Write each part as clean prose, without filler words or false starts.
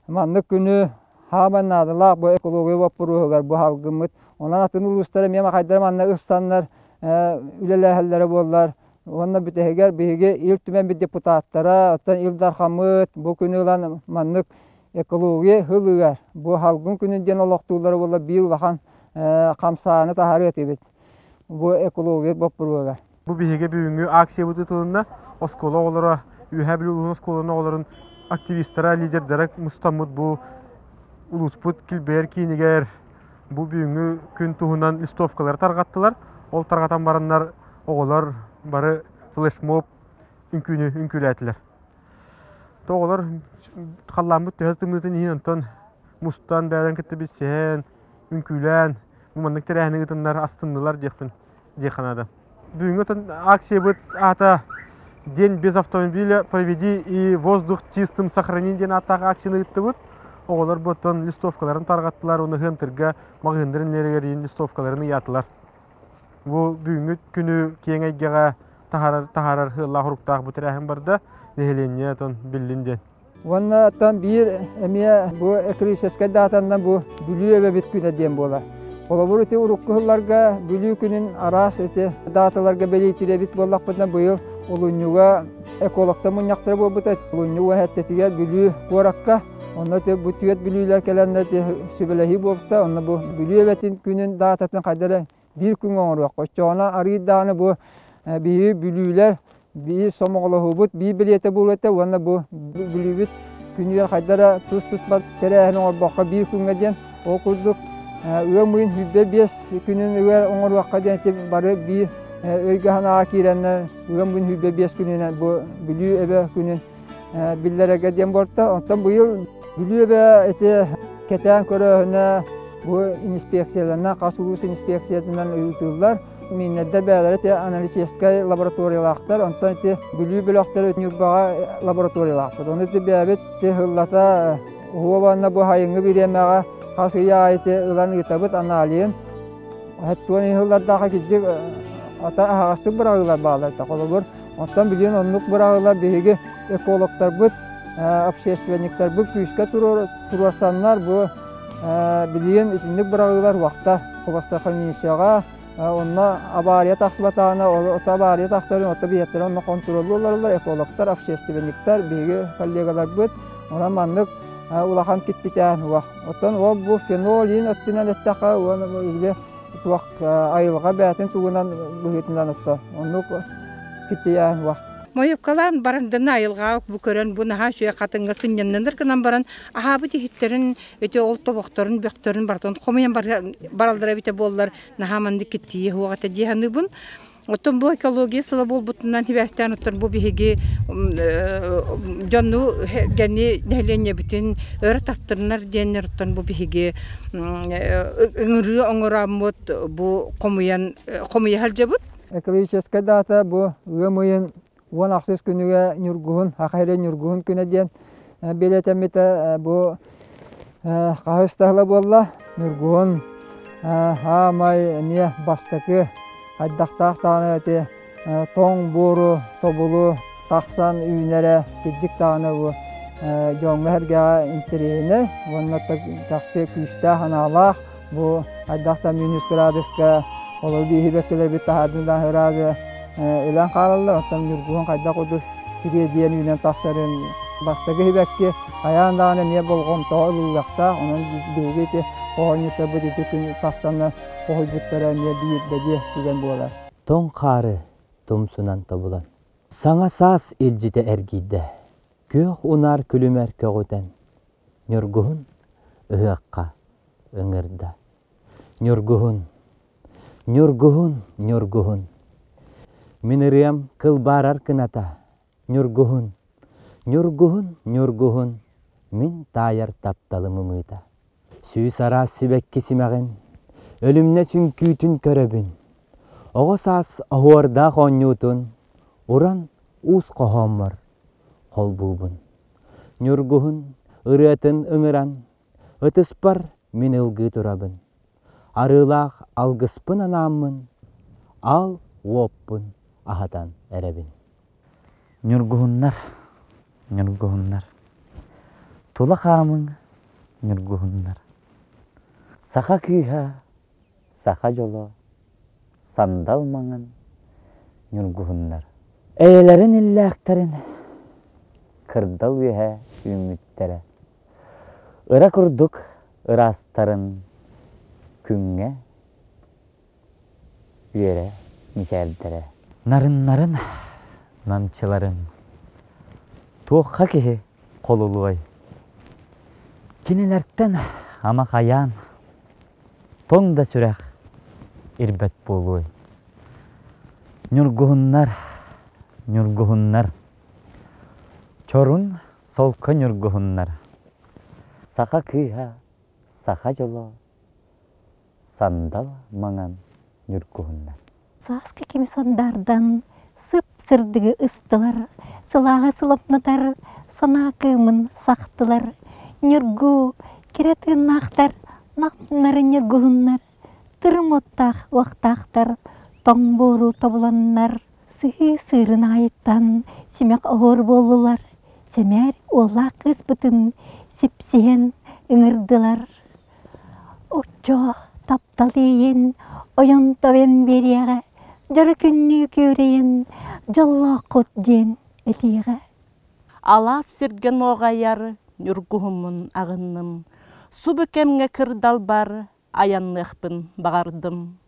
Маннык күнү хааман наадалаах бу экология боппуруоһугар бу халгыммыт. Онон атын улуустар эмиэ махайдара манна ырсаннар үлэлээһэллэрэ буоллар. Уонна бүтэһигэр биһиги Ил Түмэн депутаттара, оттон Ил Дархаммыт бу күнү ылан маннык экология ылыгар бу халгын күнүн диэн олохтууллара буоллар биир улахан хамсааны таһаарыа этибит бу экология боппуруоһугар. Бу биһиги бүгүҥҥү акциябыт ыытылынна. Оскуола оҕолоро, Үөһээ Бүлүү улууһун оскуолатын оҕолорун активистара, лидердэрэ мустаммыт бу улууспут килбэйэр киинигэр бу бүгүҥҥү күн туһунан листовкалары тарҕаттылар. Ол тарҕатан бараннар оҕолор бары флешмоб үҥкүүнү үҥкүүлээтилэр. Оҕолор халлааммыт төһө тымныытын иһин онтон мустан бэйэлэрин кытта билсиһэн, үҥкүүлээн, бу маннык тэрээһини ыытыннар астыннылар диэхпин диэххэ наада. Бүгүҥҥү акциябыт аата «День без автомобиля проведи и воздух чистым сохрани» диэн ааттаах акцияны ыыттыбыт. Оҕолор бу оттон листовкаларын тарҕаттылар уонна ыһыантырга маҕаһыыннар иннилэригэр листовкаларын ыйаатылар. Бу бүгүҥҥү күнү киэҥ эйгэҕэ таһаарар, таһаарар сыаллаах-соруктаах бу тэрээһин барда. Нэһилиэнньэ отон биллин диэн. Уонна оттон биир эмиэ бу экологическай даатаннан бу Бүлүү эбэбит күнэ диэн буолар. Холобур ити урукку сылларга Бүлүү күнүн араас ити дааталарга бэлиэтирэбит буоллахпытына быйыл олунньуга экологтар мунньахтара буолбута. Олунньу уоһэттэтигэр Бүлүү куоракка онно ити бу түөрт бүлүүлэр кэлэннэр ити сүбэлэһии буолбута. Онно бу Бүлүү эбэтин күнүн даататын хайда эрэ биир күҥҥэ оҥоруохха. Оччоҕуна арыый даҕаны бу биһиги бүлүүлэр биир сомоҕолоһуубут биир билиэтэ буолуо этэ уонна бу Бүлүүбүт күнүгэр хайда эрэ тус-туспа тэрээһин оҥорбокко биир күҥҥэ диэн ол курдук ыам ыйын 25 күнүн ыар оҥоруохха диэн ити бары биир өйгө-санааҕа киирэннэр ыам ыйын 25 күнүнэн бу Бүлүү эбэ күнүн биллэрэргэ диэн буолта. Онтон быйыл Бүлүү эбэ ити кэтээн көрөөһүнэ бу инспекцияларынан хас улуус инспекциятынан ыытыллар. Миннэрдэр бэйэлэрэ ити аналитическай лабораториялаахтар, онтон ити Бүлүү бөлөхтөрө Ньурбаҕа лабораториялаахпыт. Ону ити бэйэбит ити сыллата уһуобанна бу сайыҥҥы бириэмэҕэ хас ый аайы ити ылан ыытабыт аналиһын. Хэттуон ыһыллардаах кирдик ата аһаҕастык быраҕыылар бааллар. Холобур, оттон билигин оннук быраҕыылар биһиги экологтарбыт, общественниктарбыт күүскэ туруорсаннар бу билигин итинник быраҕыылар уохтар. Хвостохранилищеҕа онно авария тахсыбатаҕына, ото авария тахсарын ото биһиэттэрэ онно хонтуруоллуу олороллор экологтар, общественниктар, биһиги коллегаларбыт. Онон маннык улахан киттитээн уох. Оттон ол бу фенол иин өттүнэн эттэххэ уонна туох айылҕа бэйэтин тугунан быһыытынан отто оннук киттийээн уох. Мойуккалаан баран дына айылҕа бу көрөн бу наһаа үчүгэй хатыҥҥа сынньаннанар гынан баран аһаабыт иһиттэрин ити ол тобохторун бөхтөрүн барытын хомуйан бараллара эбитэ буоллар наһаа маннык киттийэ суох этэ дии саныыбын. Оттон бу экология сыла буолбутунан сибээстээн оттон бу биһиги дьону гэни нэһилиэнньэбитин өрө тартырынар диэннэр оттон бу биһиги ыҥырыы оҥороммут бу хомуйан хомуйа сылдьабыт. Экологическай даата бу ыам ыйын 18 күнүгэ Ньургуһун, Саха сирэ Ньургуһун күнэ диэн бэлиэтэммитэ бу хаһыс да сыла буолла. Ньургуһун хаамай эмиэ бастакы хайдахтаах даҕаны ити тоҥ буору тобулу тахсан үүнэрэ кырдьык даҕаны бу дьоҥҥо-сэргэҕэ интэриэһинэй уонна чахчы күүстээх санаалаах бу хайдах да минус градуска олору бииһибэккэлэрбит таһаардын ыраазы өлөн хаалаллар оттон ньургуһун хайдах курдук сириэдийэн үүнэн тахсарын бастакы иһибэкки хайаан даҕаны эмиэ болҕомтоҕо ылыллыахтаах онон биһиги ити оонньуктарбыт ити күн тахсан хоһуйбуттара эмиэ биир бэлиэ түгэн буолар. Тоҥ хаары тумсунан тобулан Саҥа саас илдьитэ эргийдэ, күөх унаар күлүмэр көҕүтэн, Ньургуһун ыһыахха ыҥырда. Ньургуһун, Ньургуһун, Ньургуһун, мин ырыам кылбаарар кыната, Ньургуһун, Ньургуһун, Ньургуһун, мин таайар тапталым ымыыта. Сүүс араас сибэкки симэҕин, өлүмнэ сүҥкүүтүн көрөбүн. Оҕо саас оһуордаах оонньуутун, уран уус хоһооммор холбуубун. Ньургуһун ырыатын ыҥыран, ытыспар мин ылгыы турабын. Арыылаах алгыспын анааммын, ал уоппун аһатан эрэбин. Ньургуһуннар, ньургуһуннар. Тула хаамыҥ ньургуһуннар. Саха кыыһа, саха дьоло, сандал маҥан ньургуһуннар. Эйэлэрин иллээхтэрин кырдал үөһэ үүммүттэрэ. Ыра курдук ыраастарын күҥҥэ үөрэ мичээрдэрэ. Нарыннарын, намчыларын туохха киһи холулуой? Кинилэртэн ама хайаан тоҥ да сүрэх ирбэт буолуой? Ньургуһуннар, ньургуһуннар, чорун солко ньургуһуннар. Саха кыыһа, саха дьоло сандал маҥан ньургуһуннар. Сааскы кими сандаардан сып-сырдыгы ыстылар, сылааһы сылапнатар санаа кыымын сахтылар. Ньургу, кэрэ тыыннаахтар, нап-нары ньургуһуннар, тырым уоттаах уохтаахтар, тоҥ буору тобуланнар, сыһыы сыырын аайыттан симэх оһуор буоллулар, сэмээр уоллаах кыыспытын сипсиһэн ыҥырдылар. Оччо таптал иэйэн, ойон-тойон биэриэҕэ, дьоро күннүү күөрэйэн, дьоллооххут диэн этиэҕэ. Алаас сиргэ нуоҕайар ньургуһуммун аҕынным, субу кэмҥэ кырдалбар айанныахпын баҕардым.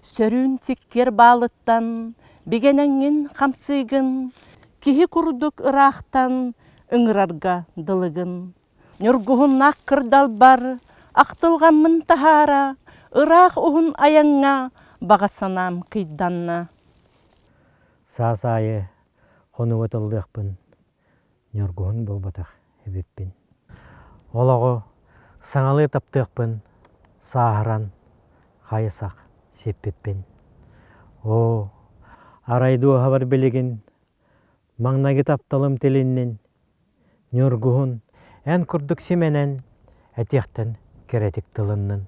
Сөрүүн сиккиэр баалыттан бигэнэҥҥин хамсыыгын, киһи курдук ыраахтан ыҥырарга дылыгын. Ньургуһуннаах кырдалбар ахтылҕаммын таһаара, ыраах уһун айаҥҥа баҕа санаам кыйданна. Саас аайы хонууга тыллыахпын ньургуһун буолбатах эбиппин. Олоҕу саҥалыы таптыахпын сааһыран хайысах сиппиппин. Оо, арай дууһабар билигин Маҥнайгы тапталым тилиннин, Ньургуһун, эн курдук симэнэн, этиэхтэн кэрэтик тылыннын.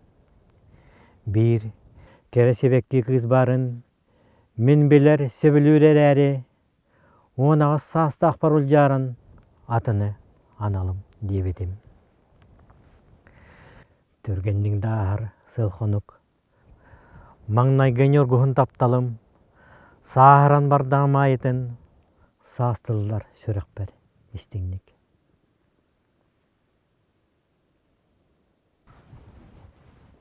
Биир кэрэ сибэкки кыыс баарын мин билэр, сөбүлүүр эрээри, 18 саастаахпар улдьааран атыны аналым диэбитим. Түргэнник да ааһар сыл-хонук Маҥнайгы ньургуһун тапталым, сааһыран бардаҕым аайытын саас тыллар сүрэхпэр истиҥник.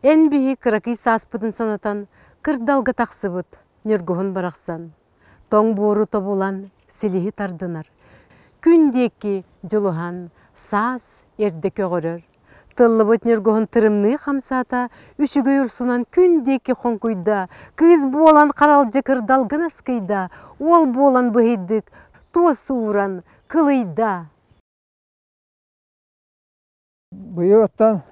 Эн биһи кыракый сааспытын санатан, кырдалга тахсыбыт ньургуһун барахсан, тоҥ буору тобулан силиһи тардынар, күн диэки дьулуһан саас эрдэ көҕөрөр, Тыллыбыт ньургуһун тырымныы хамсаата, үчүгэй урсунан күн диэки хоҥкуйда, кыыс буолан харалдьы кырдалгын аскыйда, уол буолан быһыйдык, туос ууран кылыйда. Быйыл оттон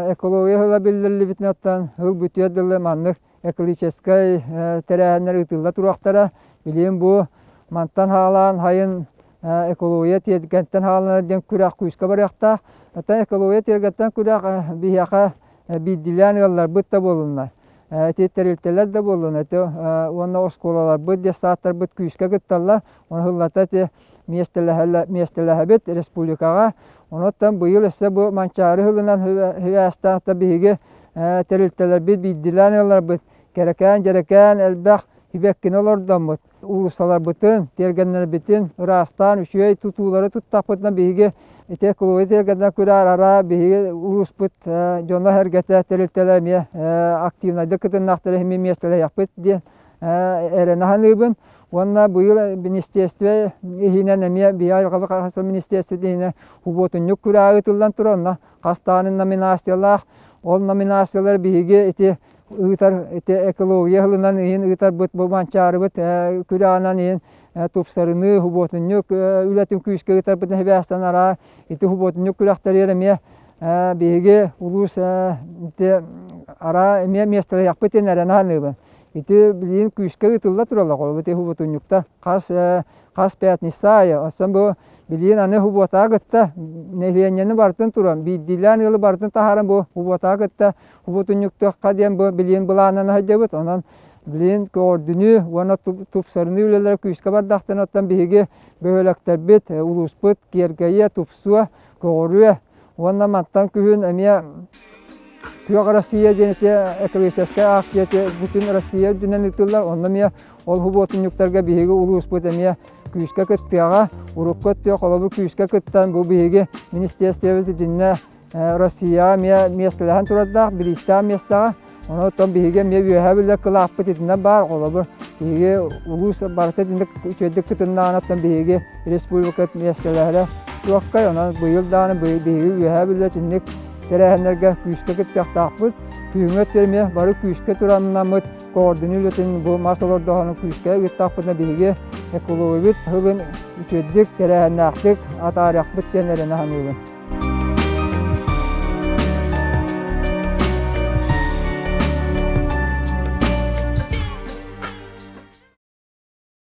экология сыла биллэриллибитин оттон ыл бүтүөр дылы маннык экологическай тэрээһиннэр ыытылла туруохтара. Билигин бу мантан хаалаан хайын экология тиэргэнтэн хааланар диэн күрэх күүскэ барыахтаах. Оттон экология тиэргэнтэн күрэх биһиэхэ биирдиилээн ыалларбыт да буолуннар, ити тэрилтэлэр да буоллун, ити уонна оскуолаларбыт, детсадтарбыт күүскэ кытталлар. Ону сыллата ити миэстэлэһэбит республикаҕа. Онуттан быйыл өссө бу Манчаары сылынан сибээстээх биһиги тэрилтэлэрбит биирдиилээн ыалларбыт кэрэкээн-дьэрэкээн элбэх сибэккини олордоммут, уулуссаларбытын, тиэргэннэрбитин ыраастаан үчүгэй тутуулары туттахпытына биһиги ити экология тиэргэннэр күрээр араа биһиги улууспут дьоно-сэргэтэ тэрилтэлэр эмиэ активнайдык кытыннахтара иһин миэстэлэһиэхпит диэн эрэнэ саныыбын. Уонна быйыл министерство иһинэн эмиэ биһиги айылҕабыт харыстабыл министерствотын иһинэн субуотунньук күрэҕэ ыытыллан турар. Онно хас даҕаны номинациялаах. Ол номинациялар биһиги ити ыытар ити экология сылынан иһин ыытарбыт бу Манчаарыбыт күрэҕинэн иһин тупсарыныы субуотунньук үлэтин күүскэ ыытарбытын сибээстэн араа ити субуотунньук күрэхтэригэр эмиэ биһиги улуус ити араа эмиэ миэстэлэһиэхпитин эрэнэ саныыбын. Ити билигин күүскэ ыытылла тураллар холобур ити субуотунньуктар хас хас пятница аайы. Оттон бу билигин аны субуотаҕа кытта нэһилиэнньэни барытын туран биирдиилээн ыалы барытын таһааран бу субуотаҕа кытта субуотунньуктуохха диэн бу билигин былааннана сылдьабыт. Онон билигин көҕөрдүнүү уонна тупсарыныы үлэлэрэ күүскэ бардахтарына оттон биһиги бөһүөлэктэрбит, улууспут киэргэйиэ, тупсуо, көҕөрүө. Уонна мантан күһүн эмиэ Күөх Россия диэн ити экологическай акция бүтүн Россия үрдүнэн ыытыллар. Онно эмиэ ол субуотунньуктарга биһиги улууспут эмиэ күүскэ кыттыаҕа. Урукку өттүө холобур күүскэ кыттан бу биһиги министерствобыт итиннэ Россияҕа эмиэ миэстэлэһэн турардаах, бириистээх миэстэҕэ. Онон биһиги эмиэ үөһээ биллэр кылааппыт итиннэ баар. Холобур, биһиги улуус барыта итинник үчүгэйдик кытыннаҕына, оттон биһиги республика миэстэлэһэрэ чуоккай. Онон быйыл даҕаны биһиги үөһээ биллэр итинник тэрээһиннэргэ күүскэ кыттыахтаахпыт. Күһүҥҥү өттүгэр эмиэ бары күүскэ турамнаммыт координир үлэтин бу мас олордоһунун күүскэ ыыттахпытына биһиги экологиябыт сылын үчүгэйдик, тэрээһиннээхтик атаарыахпыт диэн эрэнэ саныыбын.